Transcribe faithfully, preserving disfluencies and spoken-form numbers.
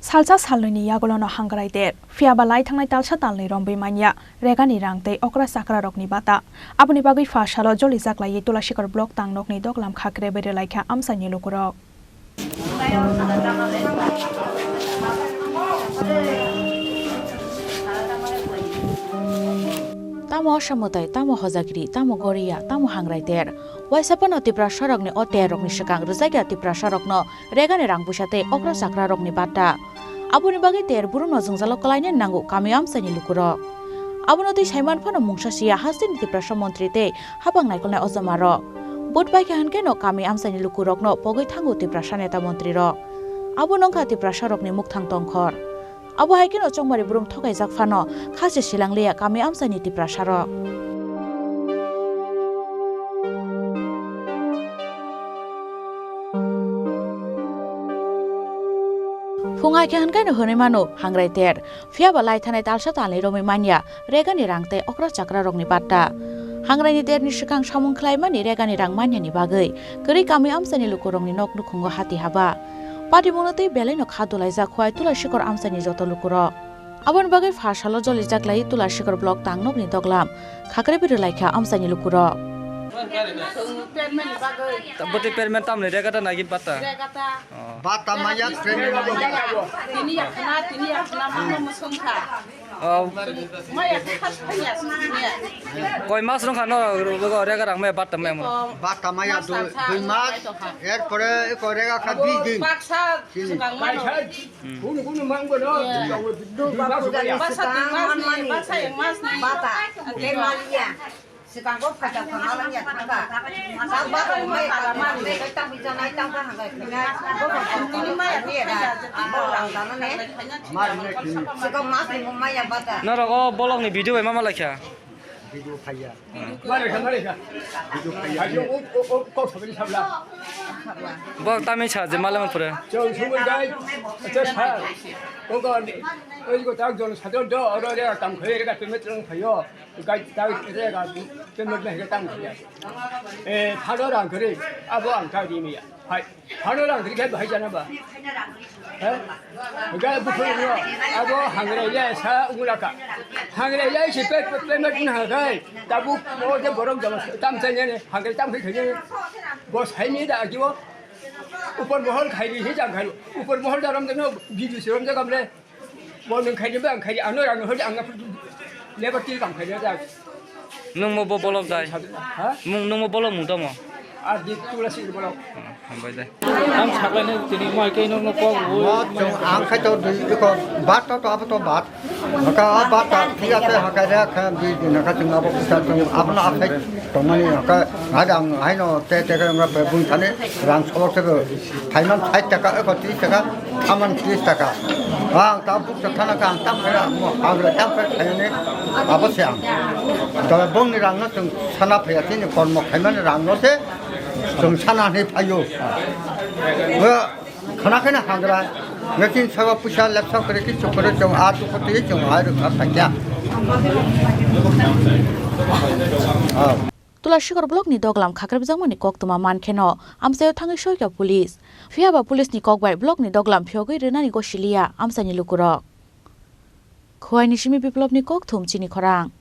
Salsa salnwini yagulono hangrai der, phiyaba lai thangnai talsa talnwi romwi manya, regani rang tei okra chakrarokni bata. Aboni bagwi pha salo jolijak laiwi Tulashikor block tangnokni doglam khakre bere laikha amchaini lukurok. Tamo osamwtai, tamo hojagiri, tamo goriya, tamo hangrai ter. Waisa phano Tiprasarokni o terrokni swkang rwjakya Tiprasarokno regani rang puisa tei okra chakrarokni bata. Aboni bagwi ter burumno jwngjalo kwlainani nango kami amchaini lukurok. Abono twi saiman phano mungsa siya hasteni Tiprasa montri tei hapang naikolnai ojomarok. Vote paikha hwnkhe no kami amchaini lukurokno pogwi thango Tiprasa neta montrirok. Abo wngkha Tiprasarokni mukthang tongkhor. Abo hai kheno chongmari burum thokaijak phano kha se silang liya kami amchaini Tiprasarok. Phung hai khe hwnkhe no hwnwi mano hangrai ter, phiyaba lai thanai talsa talnwi romwi manya regani rang tei okra chakrarokni batta. Hangraini terni swkang samung khlaimani regani rang manyani bagwi kwrwi kami amchaini lukurokni nok nukhungo hati haba. Patimungno tei belaino kha dolaijak Khowai Tulashikor amchaini joto lukurok. Aboni bagwi pha salo jolijak lai Tulashikor block tangnokni doglam khakre biri laikha amchaini lukurok. Bwtwi permen tamni regata nagi bata? Oh. Bata maya permen. Tini yakhna, tini yakhna mama musungkha. Oh. Maya khas khanya sunya. Koi mas rong khano rega rang maya bata maya mo. Bata maya dui, dui mas. Erpore ko rega kha bis din. Baksa. Sini. Kunu kunu mangbo no. Basa twi mas ni, basa ek mas ni. Bata. Ate maliya. Swkang bo phaida phano lang ya thangkha. Tang ba ko mai kala mali. Tang bi janai tang ba hangai khinai. Bo ko tini mai ni ra. Bo rang dana ne. Mali ne kini. Swkang mas ni mo maya bata. Norok o bolok ni video bai ma ma laikha. Video phaiya. Mare kha, mare kha. Video phaiya. Ayo, o, o, o, kok sabini sabla. Bo tamni sa je mala pura. Chong sumui dai. Acha sa. Ko ko ni. Oi ko tak jon sa jon do, oro re kam khai re ka payment lang phayo. Gai tak re ka payment na he tam khai. Eh, phalo rang kare. Abo ang ta di miya. Hai. Hano rang kiri khe bahai jana ba? He? Ga bukhuk no, abo hangrai le sa ungulaka. Hangrai le si pe, pe, payment na hagai. Tabu mo je borok jama tam chanya ne, hangrai tam khai khanya. Bo sai ni da agibo. Upor mohol khai ri hi jang khai. Upor mohol da ram de no, bidi si ram de gamle. Bo nwng khaidi ba ang khaidi, ano rang hodi ang lebar til kam khaidi da. Nwng mo bo bolok dai? Ha? Mung nwng mo bolok mung tamo? Ar di tula si bolok. Hambai dai. Ang saklai nang tini mai kai nang no kok. Mo chung ang khai to di ko bat to to abo to bat. Haka a bat ta thia te haka re kha di di na ka chung abo kusa chung abo na akai to mani haka ada ang hai no te te ka ngra pe bung thani rang solok te. Thaiman sait taka, eko tris taka, thaman tris taka. Ang ta bukcha thana ka ang tam khaira, mo hagra tam khaira khaini, abo se ang. Tole bongni rangno chwng sana phaiya, chini kormo khaimani rangno se chwng sana hinwi phaio. Bo khana khaina hagra, ngetin saba puisa lepsa kore ki chukore chwng a chukoti chwng hai rwkha khaikya. Ah. Tulashikor block ni doglam khakrebjakmani koktwma mankheno amchaio thangwi soikha police. Phiyaba police ni kok bai block ni doglam phiyogwi rwnani gosiliya amchaini lukurok. Khowai ni simi Biplop ni kokthum chini khorang.